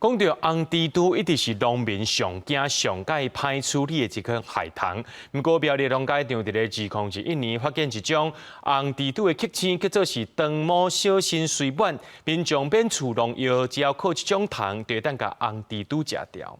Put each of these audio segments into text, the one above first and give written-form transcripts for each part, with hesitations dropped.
講到紅蜘蛛，一直是農民上驚上蓋歹處理的一款害蟲。毋過苗栗農改場佇咧2021年發現一種紅蜘蛛的克星，叫做是長毛小身蟳蟎。民眾免厝農藥，只要靠這種蟲，就會當共紅蜘蛛食掉。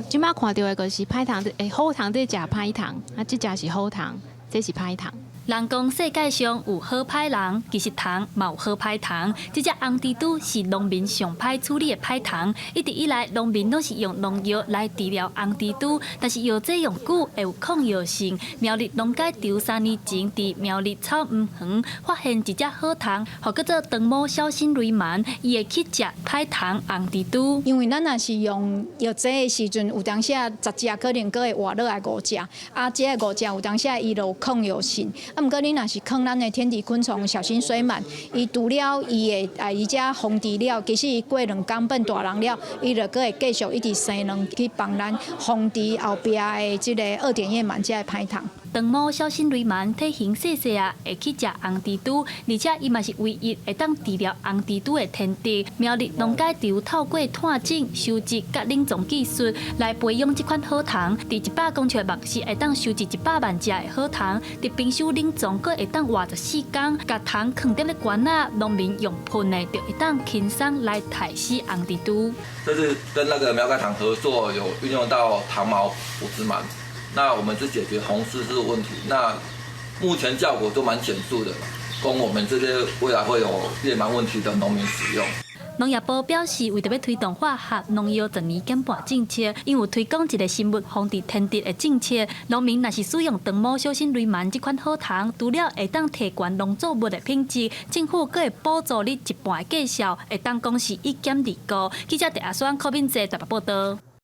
這擺看著的就是歹蟲，好蟲佇食歹蟲，啊，這隻是好蟲，這是歹蟲。人講世界上有好歹人，其實蟲嘛有好歹蟲。這隻紅蜘蛛是農民上歹處理的歹蟲。一直以來，農民攏是用農藥來治療紅蜘蛛，但是藥劑用久會有抗藥性。苗栗農改場3年前佇苗栗草悟園發現一隻好蟲，予叫做長毛小身雷蟎，伊會去食歹蟲紅蜘蛛。因為咱若是用藥劑的時陣，有當時啊10隻可能閣會活落來五隻，啊，這個五隻有當時啊伊就有抗藥性。啊，毋過你若是囥咱的天敵昆蟲小心蟳蟎，伊除了伊會啊伊遮防治了，其實伊過兩工變大人了，伊就閣會繼續一直生卵去幫咱防治後壁的這個二點葉蟎這个歹蟲。長毛小身雷蟎體型細細仔，會去食紅蜘蛛，而且伊嘛是唯一會當治療紅蜘蛛的天敵。苗栗農改場透過探井、收集佮冷藏技術來培養這款好蟲。佇100公尺目視會當收集100萬隻的好蟲，佇冰箱冷藏閣會當活14工。共蟲囥佇咧罐仔，農民用噴的就會當輕鬆來刣死紅蜘蛛。這是跟那個苗改場合作，有運用到長毛捕食蟎。那我們是解決紅蜘蛛問題，那目前效果都蠻顯著的，供我們這些未來會有葉蟎問題的農民使用。農業部表示，為著欲推動化學農藥逐年減半政策，𪜶有推廣一个生物防治天敵的政策。農民若是使用長毛小身雷蟎這款好蟲，除了會當提懸農作物的品質，政府閣會補助你一半的價數，會當講是一兼二顧。記者鄭阿雙、柯敏哲台北報導。